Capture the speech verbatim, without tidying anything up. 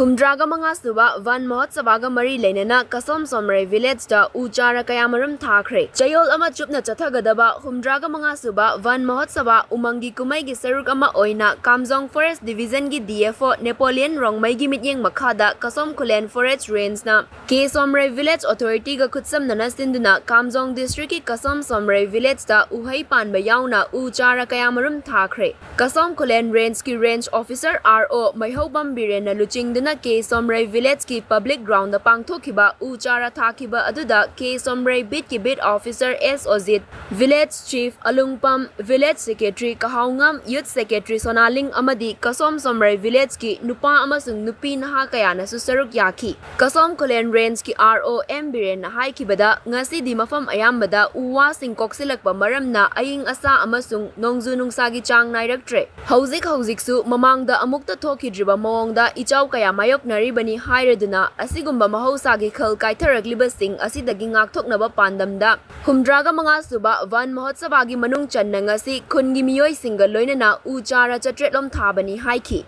ꯍꯨꯝꯗ꯭ꯔꯥꯒ ꯃꯉꯥ ꯁꯨꯕ ꯚꯟ ꯃꯍꯣꯠꯁꯚꯥꯒ ꯃꯔꯤ ꯂꯩꯅꯅ ꯀꯁꯣꯝ ꯁꯣꯝꯔꯩ ꯚꯤꯂꯦꯖꯇ ꯎ ꯆꯥꯔꯥ ꯀꯌꯥꯃꯔꯨꯝ ꯊꯥꯈ꯭ꯔꯦ꯫ ꯆꯌꯣꯜ ꯑꯃ ꯆꯨꯞꯅ ꯆꯠꯊꯒꯗꯕ ꯍꯨꯝꯗ꯭ꯔꯥꯒ ꯃꯉꯥ ꯁꯨꯕ ꯚꯟ ꯃꯍꯣꯠꯁꯚꯥ ꯎꯃꯪꯒꯤ ꯀꯨꯝꯍꯩꯒꯤ ꯁꯔꯨꯛ ꯑꯃ ꯑꯣꯏꯅ ꯀꯥꯝꯖꯣꯡ ꯐꯣꯔꯦꯁ ꯗꯤꯚꯤꯖꯟꯒꯤ ꯗꯤ ꯑꯦꯐ ꯑꯣ ꯅꯦꯄꯣꯂꯤꯌꯟ ꯔꯣꯡꯃꯩꯒꯤ ꯃꯤꯠꯌꯦꯡ ꯃꯈꯥꯗ ꯀꯁꯣꯝ ꯈꯨꯂꯦꯟ ꯐꯣꯔꯦꯁ ꯔꯦꯟꯖꯅ ꯀꯦ ꯁꯣꯝꯔꯩ ꯚꯤꯂꯦꯖ ꯑꯣꯊꯣꯔꯤꯇꯤꯒ ꯈꯨꯠꯁꯝꯅꯅ ꯁꯤꯟꯗꯨꯅ ꯀꯥꯝꯖꯣꯡ ꯗꯤꯁꯇ꯭ꯔꯤꯛꯀꯤ ꯀꯁꯣꯝ ꯁꯣꯝꯔꯩ ꯚꯤꯂꯦꯖꯇ ꯎꯍꯩ ꯄꯥꯟꯕ ꯌꯥꯎꯅ ꯎ ꯆꯥꯔꯥ ꯀꯌꯥꯃꯔꯨꯝ ꯊꯥꯈ꯭ꯔꯦ꯫ ꯀꯁꯣꯝ ꯈꯨꯂꯦꯟ ꯔꯦꯟꯖꯀꯤ ꯔꯦꯟꯖ ꯑꯣꯐꯤꯁꯔ ꯑꯥꯔ ꯑꯣ ꯃꯩꯍꯧꯕꯝ ꯕꯤꯔꯦꯟꯅ ꯂꯨꯆꯤꯡꯗꯨꯅ ꯀꯦ ꯁꯣꯝꯔꯩ ꯚꯤꯂꯦꯖꯀꯤ ꯄꯕ꯭ꯂꯤꯛ ꯒ꯭ꯔꯥꯎꯟꯗ ꯄꯥꯡꯊꯣꯛꯈꯤꯕ ꯎ ꯆꯥꯔꯥ ꯊꯥꯈꯤꯕ ꯑꯗꯨꯗ ꯀꯦ ꯁꯣꯝꯔꯩ ꯕꯤꯠꯀꯤ beat officer S Ojit, village chief Alungpam, village secretary Kahaongam, youth secretary Sonaling ꯑꯃꯗꯤ ꯀꯁꯣꯝ ꯁꯣꯝꯔꯩ ꯚꯤꯂꯦꯖꯀꯤ ꯅꯨꯄꯥ ꯑꯃꯁꯨꯡ ꯅꯨꯄꯤ ꯅꯍꯥ ꯀꯌꯥꯅꯁꯨ ꯁꯔꯨꯛ ꯌꯥꯈꯤ꯫ ꯀꯁꯣꯝ ꯈꯨꯂꯦꯟ ꯔꯦꯟꯖꯀꯤ ꯑꯥꯔ ꯑꯣ ꯑꯦꯝ ꯕꯤꯔꯦꯟꯅ ꯍꯥꯏꯈꯤꯕꯗ, ꯉꯁꯤꯗꯤ ꯃꯐꯝ ꯑꯌꯥꯝꯕꯗ ꯎ ꯋꯥꯁꯤꯡ ꯀꯣꯛꯁꯤꯜꯂꯛꯄ ꯃꯔꯝꯅ ꯑꯏꯪ ꯑꯁꯥ ꯑꯃꯁꯨꯡ ꯅꯣꯡꯖꯨ ꯅꯨꯡꯁꯥꯒꯤ ꯆꯥꯡ ꯅꯥꯏꯔꯛꯇ꯭ꯔꯦ꯫ ꯍꯧꯖꯤꯛ ꯍꯧꯖꯤꯛꯁꯨ ꯃꯃꯥꯡꯗ ꯑꯃꯨꯛꯇ ꯊꯣꯛꯈꯤꯗ꯭ꯔꯤꯕ ꯃꯑꯣꯡꯗ ꯏꯆꯥꯎ ꯀꯌꯥ ꯃꯥꯌꯣꯛꯅꯔꯤꯕꯅꯤ ꯍꯥꯏꯔꯗꯨꯅ, ꯑꯁꯤꯒꯨꯝꯕ ꯃꯍꯧꯁꯥꯒꯤ ꯈꯜ ꯀꯥꯏꯊꯔꯛꯂꯤꯕꯁꯤꯡ ꯑꯁꯤꯗꯒꯤ ꯉꯥꯛꯊꯣꯛꯅꯕ ꯄꯥꯟꯗꯝꯗ ꯍꯨꯝꯗ꯭ꯔꯥꯒ ꯃꯉꯥ ꯁꯨꯕ ꯚꯟ ꯃꯍꯣꯠꯁꯚꯥꯒꯤ ꯃꯅꯨꯡ ꯆꯟꯅ ꯉꯁꯤ ꯈꯨꯟꯒꯤ ꯃꯤꯑꯣꯏꯁꯤꯡꯒ ꯂꯣꯏꯅꯅ ꯎ ꯆꯥꯔꯥ ꯆꯥꯇ꯭ꯔꯦꯠꯂꯣꯝ ꯊꯥꯕꯅꯤ ꯍꯥꯏꯈꯤ꯫